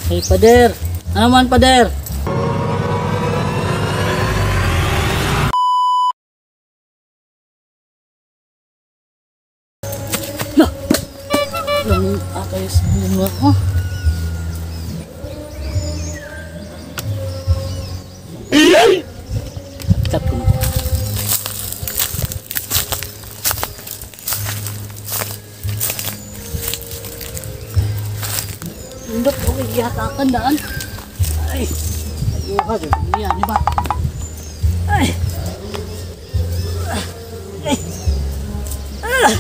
Hey, Pader. Ano man, Pader? Lah! Lang akay sa bunga ko. Kat ko na. Indot, okay, gihatakan daan. Ay, ayuha, niya, di ba? Ay! Ay! Ah!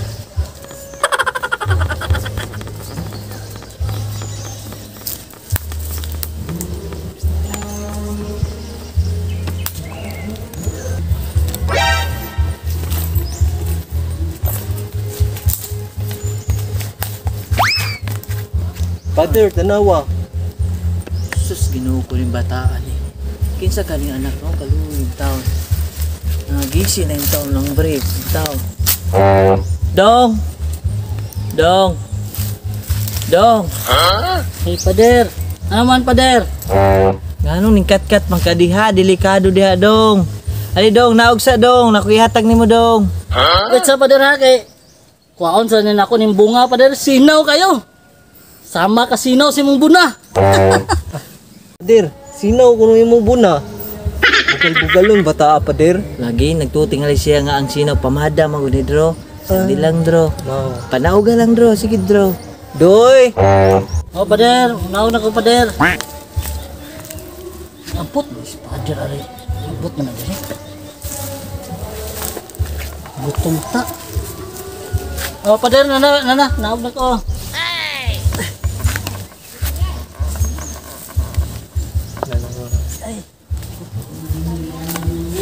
Father, tanawa. Sus, Ginoo ko rin bataan eh. Kinsa kaning anak no, kaluoy yung taon. Nagisi na yung taon ng brief, yung taon. Dong! Dong! Dong! Huh? Hey, Pader! Ano man, Pader? Ganong ningkat-kat man ka diha, delikado diha, dong. Ali, dong, naog sa dong, nakuihatag nimo dong. Huh? Wait sa, Pader, ha, kay kuwaon sa nin ako ning bunga, Pader, sinaw kayo. Sama ka sinaw si mong buna. Pader, sinaw kuno imong buna. Bugal-bugalon bata, Pader. Lagi nagtutingali siya nga ang sinaw pamada man gud ni dro. Hindi lang dro. No. Panauga lang dro, sige dro. Doy. Oh, Pader, unaw na ko, Pader. Ampot si Pader ari. Ampot man na diri. Gutom ta. Oh, Pader, nana, nana, naog na ko.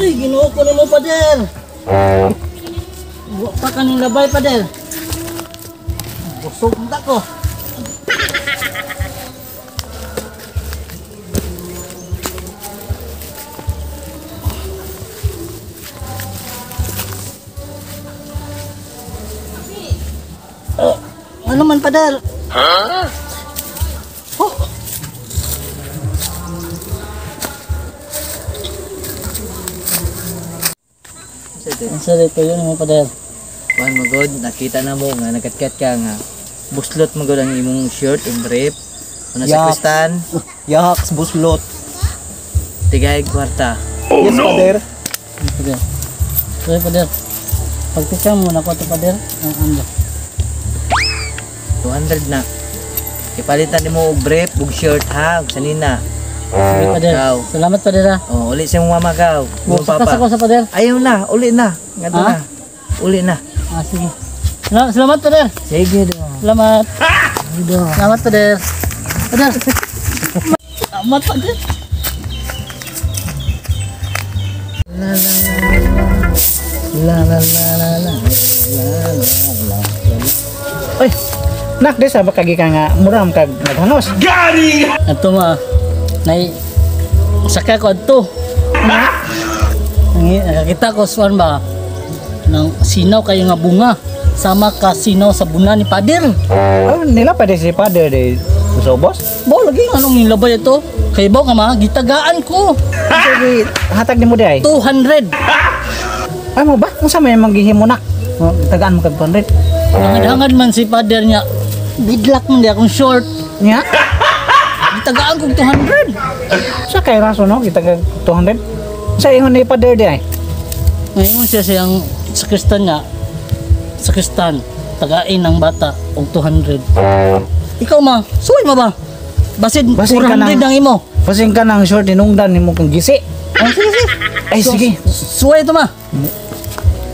Ay, Ginoo ko nimo, Pader. Wa pa kaning labay, Pader. Busog ta ko. Oh, ano man, Pader? Huh? Oh. Sa dito yun mo, Pader. Kuan mo god, nakita na mo nga nagatkat ka nga buslot mo god ang imong shirt and brief. Una sa kristan. Yaks buslot. Tigay kwarta. Oh, yes, no. Pader. Pader. Sorry, Pader. Pagtika mo na ko to, Pader. Ang ando. 200 na. Ipalitan nimo og brief ug shirt ha, ug sanina. Sige, Pader. Ikaw. Salamat, Pader, ha. Oh, uli sa imong mama ka. Imong Sakas papa. ako sa Pader. Ayaw na, uli na. Ngadto Ha? na. Uli na. Ah, sige. Salamat, Pader. Sige do. Salamat. Salamat, Pader. Pader. Salamat, Pader. La la la la la la la la. Oy. Nak, di sa kagi ka nga muram kag naghangos. Gari! Ato ma. Nay saka ko adto. Nakakita ko suan ba nang sinaw kayo nga bunga. Sama ka sinaw sa buna ni Pader. Oh, nila pa di si Pader di ubos. Bo lagi anong nilabay ito? Kay ba nga ma gitagaan ko. Sige, hatag nimo di ay. 200. Ay mo ba? Unsa may manggihimo nak? Tagaan mo kag 200. Hangad-hangad man si Pader niya. Bidlak man di akong short. Nya? Gitagaan kog 200. Sa kay rason no kita kag 200. Sa ingon ni Pader di ay. Ngayon siya siyang sa kristan niya. Sa kristan tagain ng bata og 200. Ikaw ma, suway mo ba? Basin, Basin ka 400 ng- ang imo. Basin ka ng short hinungdan nimo kang gisi. Oh, sige, sige. Ay sige. Suway ito ma.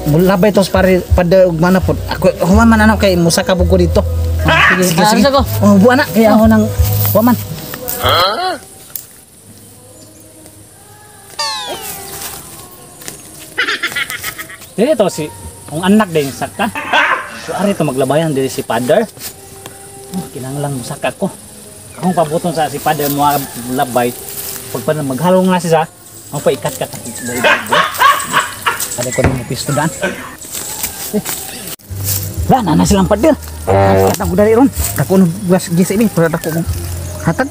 Mulabay tos pare Pader ug mana pod. Ako human man ano kay musaka pud ko dito. Ah, sige, Sige, sige. Ah, ko. Oh, buwa na kay ako nang waman. Huh? Dili to si ang anak din saka. So ari to maglabayan dili si Father. Oh, kinahanglan musaka ko. Akong pabuton sa si Father mo labay. Pag pa maghalong na siya, ang pa ikat-kat ang dali. Ari ko nimo pisto daan. Eh. Lah, nana silang Father. Katang ko dali ron. Dako no gas gisi mi, pero dako kong hatag.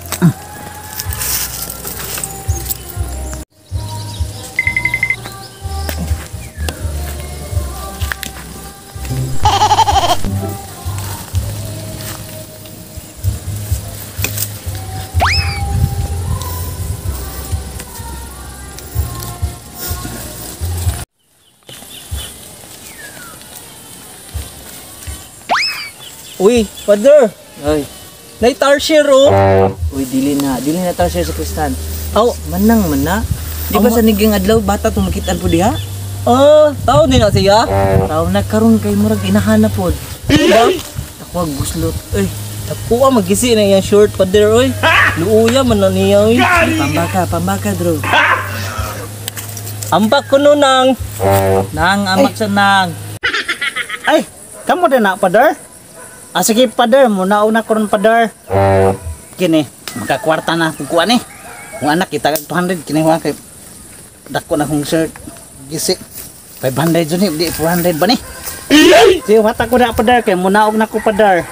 Uy, Father. Oy. Nay tarsier oh. Uy, dili na. Dili na tarsier sa Kristan. Aw, Manang man na. Di ba sa niging adlaw bata tong makitaan po diha? ah, tao din na siya. Tao na karon kay murag inahanap pod. Diba? Ako guslot. Uy, Nakuha magisi na iyang short, Father oy. Luuya man na niya oy. pambaka, pambaka dro. Ambak ko no nang. Nang amak sa nang. Ay, kamo din na, Father? Ah, sige, Father, muna una ko ron, Father. Kini, makakwarta na kung kuan eh. Kung anak, kita 200, kini wa kay dako na kong shirt. Gisi, 500 yun eh, di 400 ba ni? Sige, wata ko na, Father, kay munaog na ko, Father.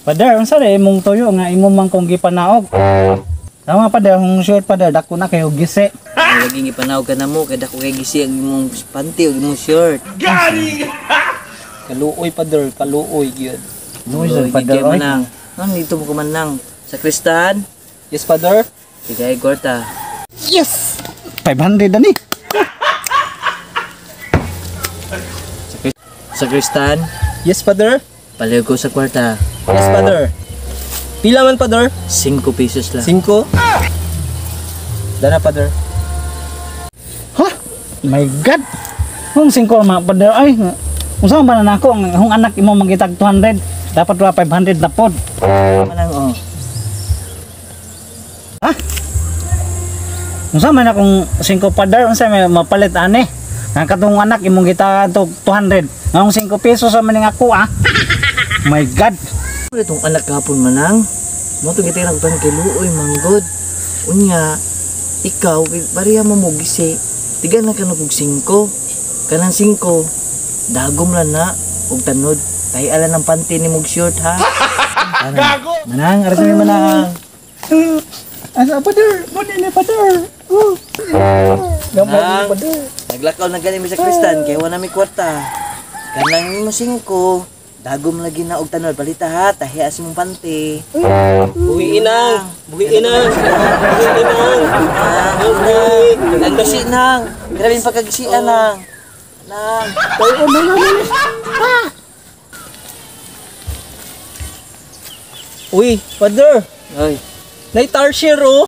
Father, unsa rin imong tuyo nga imo man kong gipanaog? Tama, Father, kung shirt, Father, dako na kayo gisi. Ay, lagi gipanaw ka na mo kay dako kay gisi ang imong panty ug imong shirt. Kaluoy, Father, kaluoy gyud. Luoy, Luoy, Father, gid kay oy. manang. Nang dito mo ko manang sa Kristan. Yes, Father. Bigay kwarta. Yes! 500 na ni. Sa Kristan, Yes, Father. paliw ko sa kwarta. Yes, Father. Pila man, Father? 5 pesos lang. 5. Dana, Father. Ha? My God! Kung 5 mga Father, ay, unsa man na nako ang akong anak imo mangitag 200, dapat wa 500 na pod. Manang oh. Ha? Unsa man akong 5 Father, unsa may mapalit ani? Ang katong anak imong gitagan to 200. Ang 5 pesos sa maning ako ah. My God. Wala itong anak kahapon manang. Mo to gitay nagpan kay luoy manggod. Unya, ikaw kay pareha mo mo gisi. Tigan na kanu og 5. Kanang 5 dagom lang na og tanod. Tahi ala ng panty ni mog short ha. Gago. Manang, aras ni manang. Asa Father, mo ni Father. Oh. Manang, naglakaw na gani mi sa Kristan kay wala mi kwarta. Kanang nimo 5, dagom lagi na og tanod palita ha, tahi as imong panty. Buhi inang. Buhi inang. Buhi inang. Nang, nagisi nang. Grabe yung pagkagisian nang. Nang. Uy, Father. Oy, Nay tarsier oh.